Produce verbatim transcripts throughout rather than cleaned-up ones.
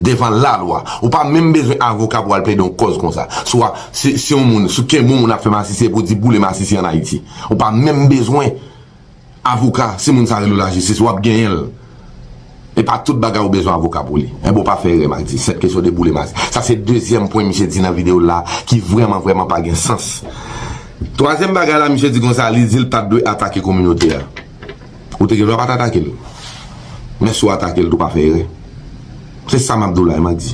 devan lalwa. Ou pa menm bezwen avoka pou al plede yon kòz konsa. Si w a, si, si yon moun, si kenbe yon moun ap fè masisi, epi w di boule masisi ann Ayiti. Ou pa menm bezwen avoka, si moun sa rele w lajistis, w ap genyen l. E pa tout bagay ou bezwen avoka pou li. Enben, w pa fè erè, m a di. Sèt kesyon de boule masisi. Sa se dezyèm pwen misye di nan videyo l la, ki vrèman, vrèman pa gen sans. Twazyèm bagay la, misye di konsa, li di l pa t dwe atake kominote a. Ou te gen dwa pa t atake l. Men si w atake l tou, pa fè erè. Se sa m ap di w la, e m a di.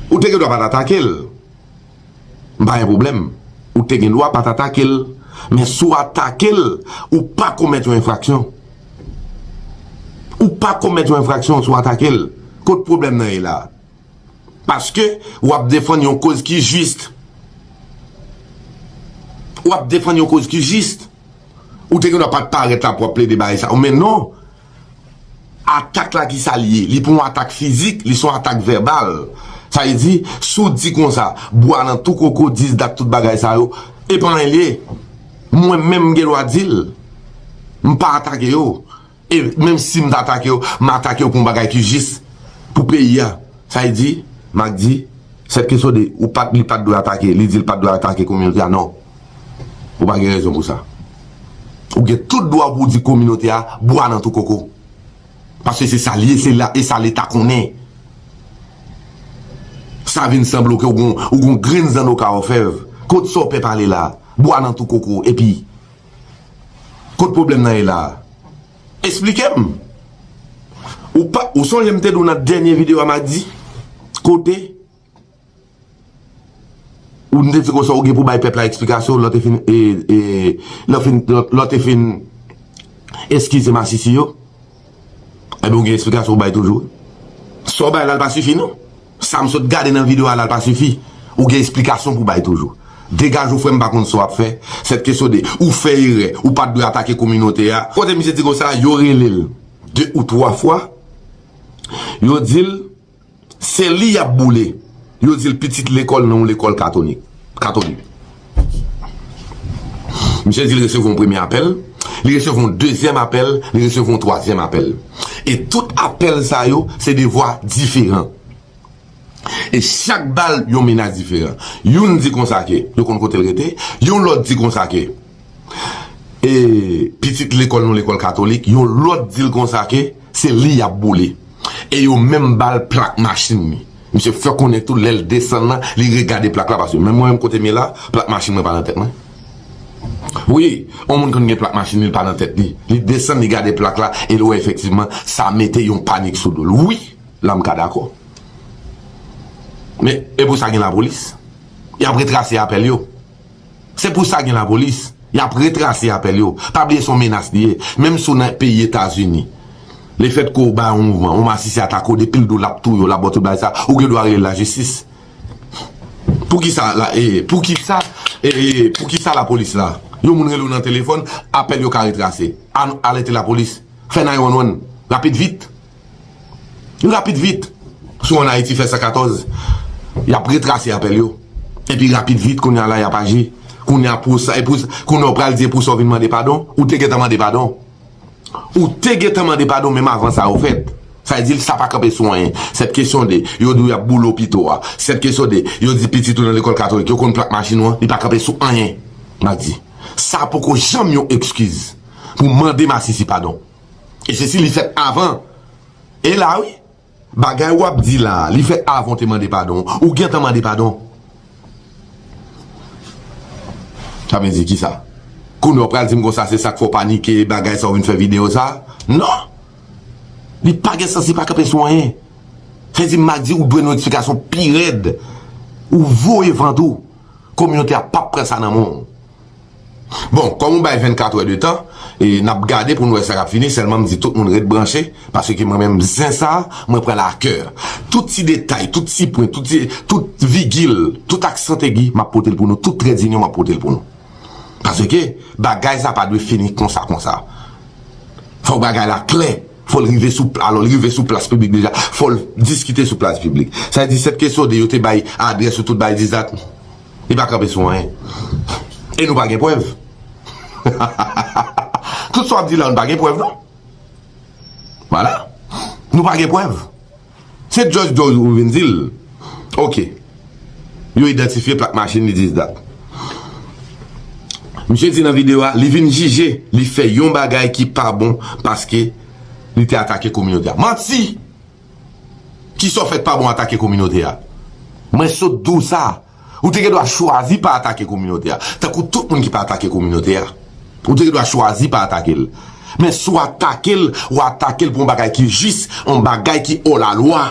Ou te gen dwa pa t atake l. M pa gen pwoblèm. Ou te gen dwa pa t atake l. Men si w atake l, ou pa komèt yon enfraksyon. Ou pa komèt yon enfraksyon si w atake l. Kot pwoblèm nan ye la? Paske w ap defann yon koz ki jis. W ap defann yon koz ki jis. Ou te gen dwa pa t parèt la pou w ap plede bagay sa. Men non. Atak la ki sa l ye? Li pa yon atak fizik, li se yon atak vèbal. Sa vle di, si w di konsa, bwa nan tou koko, dis dat, tout bagay sa yo, e pa anyen l ye. Mwen menm m gen dwa di l. M pa atake yo. E menm si m ta atake yo, m atake yo pou yon bagay ki jis pou peyi a. Sa vle di, m a di, sèt kesyon de, ou pa t, li pa t dwe atake, li di l pa t dwe atake kominote a, non. Ou pa gen rezon pou sa. Ou gen tout dwa pou w di kominote a, bwa nan tou koko. Paske se sa l ye, se la, e sa Leta konnen. Sa vin sanble ke w gon, ou gon grenn zanno ka ofèv. Kot sa w pè pale la? Bwa nan tou koko, epi, kot pwoblèm nan ye la? Esplike m. Ou pa, ou sonje m te di w nan dènye videyo a m a di, kote, ou m te di konsa, ou gen pou bay pèp la eksplikasyon, lè w te fin, e, e, lè w fin, lè w, lè w te fin eskize masisi yo. Enben, ou gen eksplikasyon pou bay toujou. Sa w bay la, l pa sifi, non. Sa m sot gade nan videyo a la, l pa sifi. Ou gen eksplikasyon pou bay toujou. Degaje w, frè m, pa konn sa w ap fè. Sèt kesyon de, ou fè erè, ou pa t dwe atake kominote a. Kote misye di konsa, yo rele l de ou twa fwa. Yo di l, se li y ap boule. Yo di l pitit lekòl nan yon lekòl katolik. Katolik. Misye di l resevwa yon premye apèl, li resevwa yon dezyèm apèl, li resevwa yon twazyèm apèl. E tout apèl sa yo, se de vwa diferan. E chak bal, yon menas diferan. Youn di konsa ke, yo konn kote l rete, yon lòt di konsa ke, e, pitit lekòl nan lekòl katolik, yon lòt di l konsa ke, se li y ap boule. E yo menm ba l plak machin li. Misye fè konnen tou lè l desann nan, li regade plak la, paske menm mwen menm kote m ye la, plak machin mwen pa nan tèt mwen. Wi, yon moun konn gen plak machin li, li pa nan tèt li. Li desann, li gade plak la, e l wè efektivman, sa mete yon panik sou do l. Wi, la m ka dakò. Men, e pou sa gen lapolis. Y ap retrase apèl yo. Se pou sa gen lapolis. Y ap retrase apèl yo. Pa bliye se yon menas li ye. Menm si w nan peyi Etazini, lefètke w bay yon mouvman, yon masisi atake w, depi l di w l ap touye w, l ap ba w tout bagay sa, ou gen dwa rele lajistis. Poukisa la, e, poukisa, e, e, poukisa lapolis la? Yon moun rele w nan telefòn, apèl yo ka retrase. Al-, alète lapolis. Fè nine one one. Rapid vit. Rapid vit. Si w ann Ayiti, fè san katòz. Y ap retrase apèl yo. Epi rapid vit, kounye a la, y ap aji. Kounye a pou sa, e pou sa, kounye a w pral di e pou sa w vin mande padon, ou te gentan mande padon. Ou te gentan mande padon menm avan sa yo fèt. Sa vle di, sa pa kanpe sou anyen. Sèt kesyon de, yo di w y ap boule opito a. Sèt kesyon de, yo di pitit ou nan lekòl katolik, yo konn plak machin ou an, li pa kanpe sou anyen. M a di, sa poko janm yon ekskiz pou mande masisi padon. E se si li fèt avan. E la wi, bagay w ap di la, li fèt avan w te mande padon. Ou gentan mande padon. Sa vle di kisa? Kounye a w pral di m konsa, se sa k fè w panike, bagay sa w vin fè videyo sa? Non! Li pa gen sans, li pa kanpe sou anyen. Sa vle di, m a di, ou dwe yon eksplikasyon pi rèd. Ou voye vant ou. Kominote a p ap pran sa nan men w. Bon, kòm ou bay vennkat è de tan, e n ap gade pou n wè sa k ap fini, sèlman m di tout moun ret branche, paske mwen menm zen sa, mwen pran l a kè. Tout ti detay, tout ti pwen, tout ti, tout vigil, tout aksan egi, m ap pote l pou nou, tout trè dinyon, m ap pote l pou nou. Paske bagay sa pa dwe fini konsa, konsa. Fòk bagay la klè. Fò l rive sou, alò, l rive sou plas piblik deja. Fò l diskite sou plas piblik. Sa vle di, sèt kesyon de yo te bay adrès ou tout bay dizat. Li pa kanpe sou anyen. E nou pa gen prèv. Tout sa w ap di la, nou pa gen prèv, non. Vwala. Nou pa gen prèv. Se George Doe ou vin di l. Ok. Yo idantifye plak machin li dis dat. Misye di nan videyo a, li vin jije, li fè yon bagay ki pa bon paske li te atake kominote a. Manti! Kisa w fè k pa bon atake kominote a? Mwen sot di w sa. Ou te gen dwa chwazi pa atake kominote a. Tankou tout moun ki pa atake kominote a. Ou te gen dwa chwazi pa atake l. Men si w atake l, w atake l pou yon bagay ki jis, yon bagay ki hors la loi.